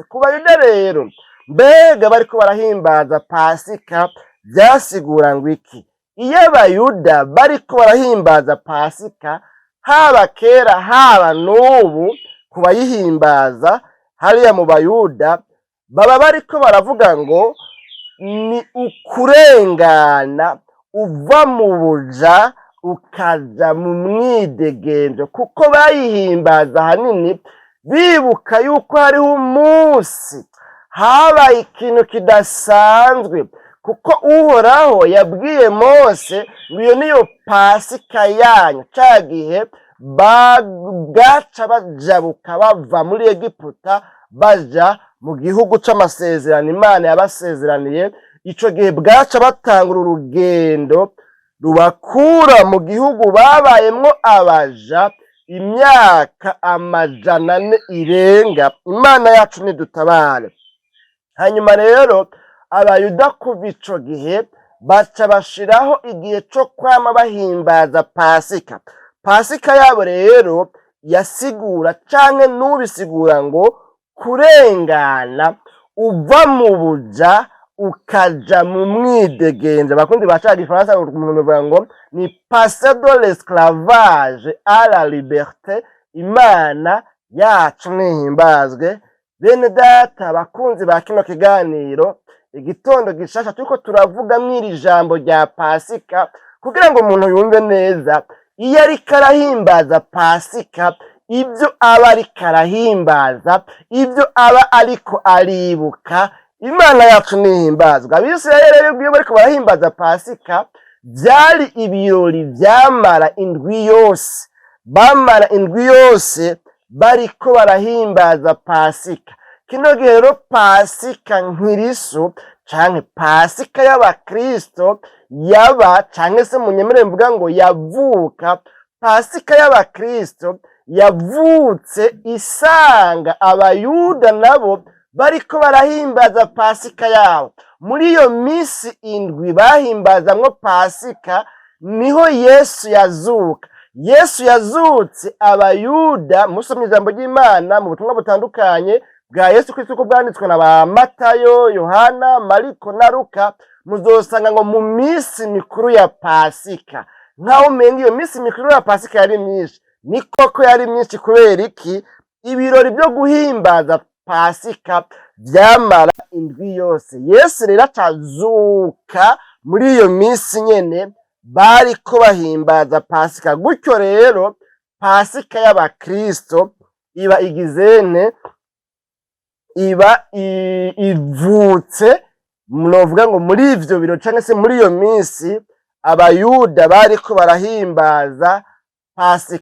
Ku Bayuda rero, mbega bariko barahimbaza Pasika vyasigura ngo iki? Iyo Abayuda bariko barahimbaza Pasika, haba kera haba n'ubu, ku bayihimbaza hariya mu Bayuda, baba bariko baravuga ngo ni ukurengana uva mu buja ukaja mu mwidegemvyo, kuko bayihimbaza ahanini bibuka yuko hariho umunsi habaye ikintu kidasanzwe, kuko Uhoraho yabwiye Mose ngo iyo niyo Pasika yanyu. Ca gihe bwaca bajabuka bava muri Egiputa baja mu gihugu c'amasezerano Imana yabasezeraniye, ico gihe bwaca batangura urugendo rubakura mu gihugu babayemwo abaja imyaka 400 irenga. Imana yacu nidutabare. Hanyuma rero Abayuda kuva ico gihe baca bashiraho igihe co kwama bahimbaza Pasika. Pasika yabo rero yasigura canke n'ubisigura ngo kurengana uva mu buja ukaja mu mwidegemvyo. Abakundi baca igifaransa, umuntu bavuga ngo ni passer de l'esclavage à la liberté. Imana yacu nihimbazwe. Bene data, bakunzi ba kino kiganiro Igitondo Gishasha, turiko turavuga mw'iri jambo rya Pasika kugira ngo umuntu yumve neza iyo ariko arahimbaza Pasika, ibyo aba ariko arahimbaza, ibyo aba ariko aribuka. Imana yacu nihimbazwa. Abisirayeli rero iyo bariko barahimbaza Pasika, byari ibirori vyamara indwi yose. Bamara indwi yose bariko barahimbaza Pasika. Kino gihe rero Pasika nkirisu canke Pasika y'Abakristo yaba, canke se munyemere mvuga ngo yavuka, Pasika y'Abakristo yavutse isanga Abayuda nabo bariko barahimbaza Pasika yabo. Muri iyo misi 7 bahimbazamwo Pasika niho Yesu yazuka. Yesu yazutse Abayuda, musomye ijambo ry'Imana mu butumwa butandukanye bwa Yesu Kristo uko bwanditswe na ba Matayo, Yohana, Mariko na Luka, muzosanga ngo mu misi mikuru ya Pasika, nkaho umenga iyo misi mikuru ya Pasika yari myinshi. Ni koko yari myinshi. Kubera iki? Ibirori byo guhimbaza Pasika vyamara indwi yose. Yesu rero acazuka muri iyo minsi nyene bariko bahimbaza Pasika. Gutyo rero Pasika y'Abakristo iba igizene, iba ivutse, novuga ngo muri ivyo biro canke se muri iyo minsi Abayuda bariko barahimbaza Pasika.